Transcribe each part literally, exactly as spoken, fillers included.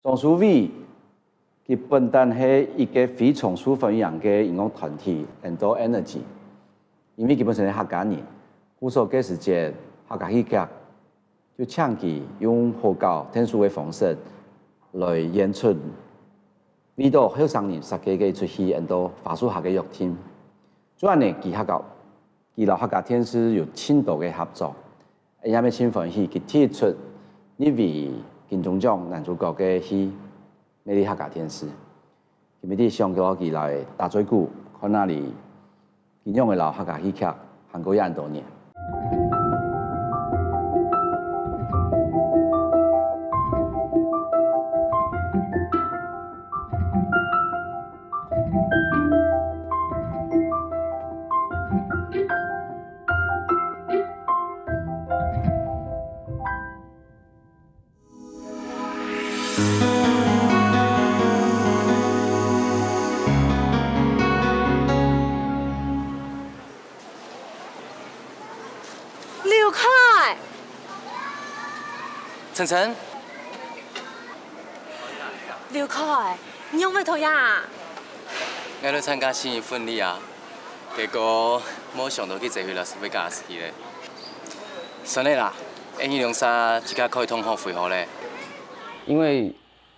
張淑慧，佢本旦係一個非常受歡迎个音樂團體，Endo Energy。因為佢本身係客家人，故所該時節客家戲劇就請佢用好搞電視个方式來演出，為到後生人設計个一齣戲，安到《花樹下个約定》。就恁呢，佢客家，佢摎客家電視有盡多个合作，𠊎也盡歡喜佢第一齣入圍金鐘獎男主角个戲《美麗客家電視》。今晡日想到佢來打嘴鼓，看哪裡 佢仰會摎客家戲劇行過恁多年。劉凱！晨晨，劉凱，你仰會到這啊？𠊎來參加新人婚禮啊。 結果無想到佢這回來Las Vegas去咧。算了啦，𠊎兩儕自家開通好會好咧。因為《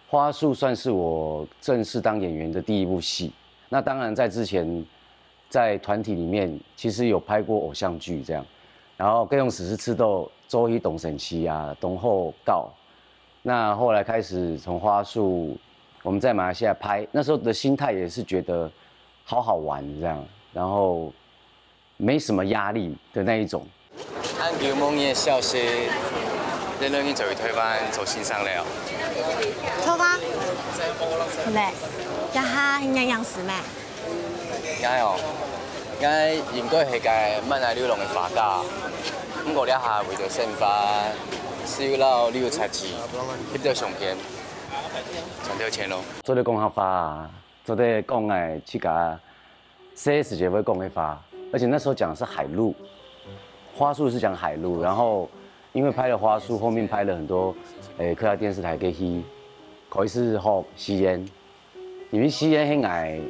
花樹》算是我正式當演員的第一部戲，那當然在之前，在團體裡面其實有拍過偶像劇這樣，然後更用時是吃豆周一董沈西啊、董后告，那後來開始從《花树》，我們在馬來西亞拍，那時候的心態也是覺得好好玩這樣，然後沒什麼壓力的那一種。恁久無你个消息，你兩人就去台灣做先生了哦？著啊，你呢？這下還恁樣時咩？𠊎哦，𠊎應該係個滿哪流浪个畫家，毋過這下為著生活，只有摎旅遊雜誌、翕兜相片，賺兜錢咯。做得講客話啊，做得講𠊎自家 細時節會講个話，而且那時候講的是海陸，《花樹》是講海陸，然後因為拍了《花樹》，後面拍了很多，誒，客家電視台个戲，開始學四縣，因為四縣係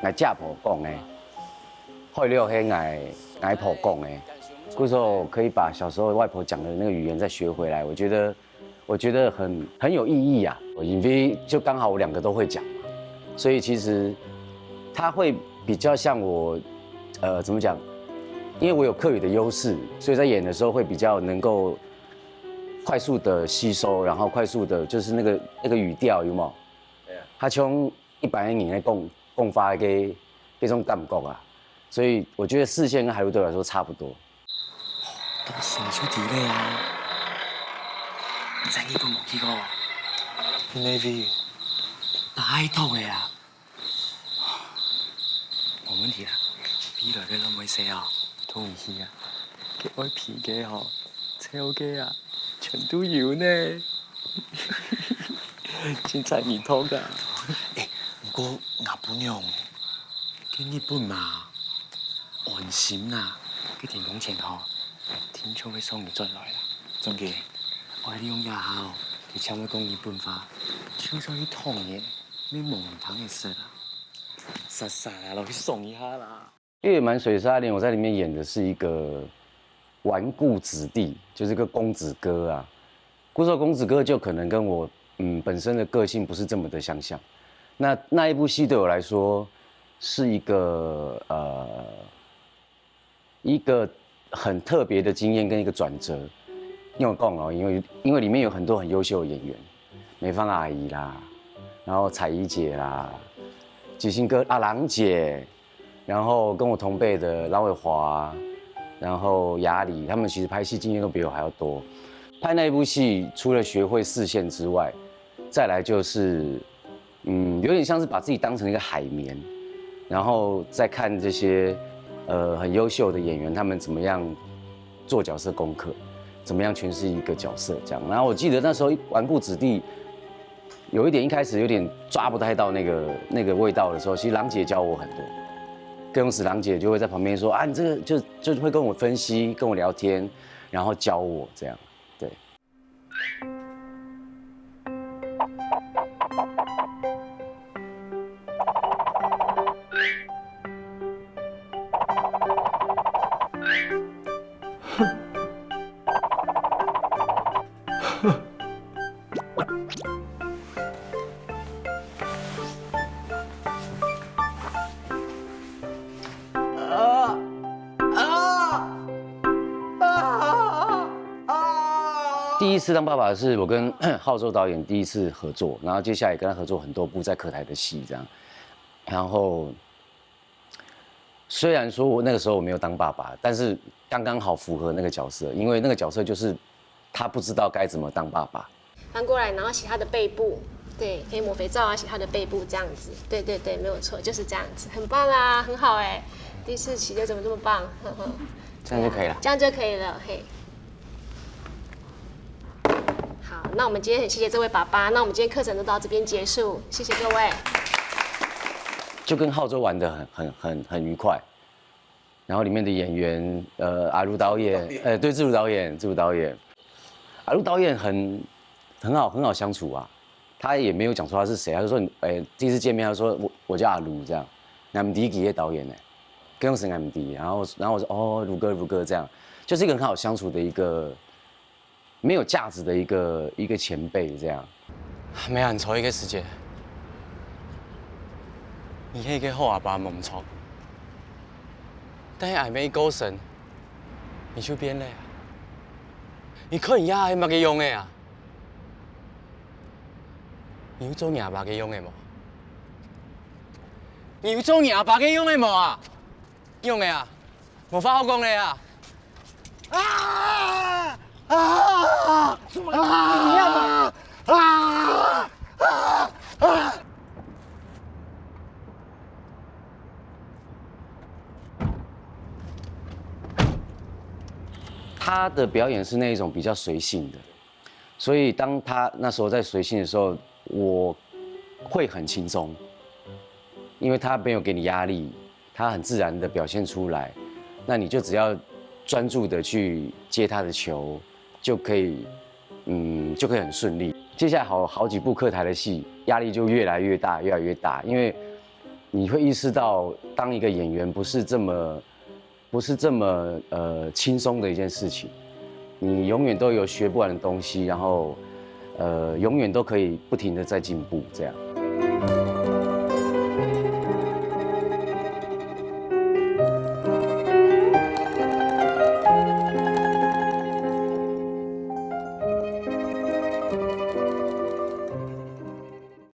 𠊎，𠊎姐婆講个，海陸係𠊎，𠊎婆講个，故所可以把小時候外婆講的那個語言再學回來，我覺得 我覺得很，很有意義啊，因為就剛好我兩個都會講嘛，所以其實它會比較像我，呃，怎麼講？因為我有客語的優勢，所以在演的時候會比較能夠快速地吸收，然後快速地，就是那個，那個語調，有沒有？對啊。它從一般的人來講，講話个這種感覺啊，所以我覺得四縣跟海陸對我來說差不多。 到時就知咧啊！你在日本無去過？Navy。拜託个啊！無問題啦，未來个老妹婿哦，同你去啊，佢愛肥个吼，瘦个啊，全都有呢。凊彩你討个。誒，毋過𠊎餔娘，去日本嘛， 安心啦，該停工前吼，定著會送你轉來啦。總結，愛利用這下吼，佢正會講日本話，就算去討个，也無人聽得識啊。煞煞啊，落去爽一下啦。《月滿水沙連》，我在裡面演的是一個紈絝子弟，就是個公子哥啊。 故所公子哥就可能跟我嗯本身的個性不是這麼的相像。那那一部戲對我來說是一個呃一個很特別的經驗跟一個轉折。因為我講了，因為因為裡面有很多很優秀的演員，美芳阿姨啦，然後彩怡姐啦，吉星哥阿郎姐， 然後跟我同輩的郎偉華，然後雅里，他們其實拍戲經驗都比我還要多。拍那一部戲，除了學會四縣之外，再來就是，嗯，有點像是把自己當成一個海綿，然後再看這些呃很優秀的演員，他們怎麼樣做角色功課，怎麼樣詮釋一個角色這樣。然後我記得那時候《紈絝子弟》 有一點一開始有點抓不太到那個那個味道的時候，其實郎姐教我很多。更有時郎姐就會在旁邊說啊，你這個就就會跟我分析，跟我聊天，然後教我這樣，對。第一次当爸爸是我跟浩州导演第一次合作，然后接下来跟他合作很多部在客台的戏这样，然后虽然说我那个时候我没有当爸爸，但是刚刚好符合那个角色，因为那个角色就是他不知道该怎么当爸爸。翻过来，然后洗他的背部，对，可以抹肥皂啊，洗他的背部这样子，对对对，没有错，就是这样子，很棒啊，很好哎、第一次洗的怎么这么棒？呵呵，这样就可以了。这样就可以了，嘿。好，那我们今天很谢谢这位爸爸，那我们今天课程就到这边结束，谢谢各位。就跟浩州玩的很很很很愉快。然后里面的演员，呃，阿如导演，呃，对，志如导演，志如导演，阿如导演很很好很好相处啊。他也没有讲出他是谁，他就说，哎，第一次见面，他说我我叫阿如这样，那么第一个导演呢，跟我是 M D，然后然后我说哦，如哥如哥这样，就是一个很好相处的一个没有价值的一个一个前辈这样。没有很长一个时间，你那个好阿爸没错，但是还没过身，你就变了啊。你看你阿爸个样个啊？你有做你阿爸个样个无？你有做你阿爸个样个无啊？样个啊？无话好讲个啊！啊！啊！怎么了？你要吗？啊！啊！啊！他的表演是那一种比较随性的，所以当他那时候在随性的时候，我会很轻松，因为他没有给你压力，他很自然的表现出来，那你就只要专注的去接他的球，就可以，嗯，就可以很顺利。接下来好好几部客台的戏，压力就越来越大，越来越大，因为你会意识到，当一个演员不是这么不是这么呃轻松的一件事情。你永远都有学不完的东西，然后呃永远都可以不停的在进步，这样。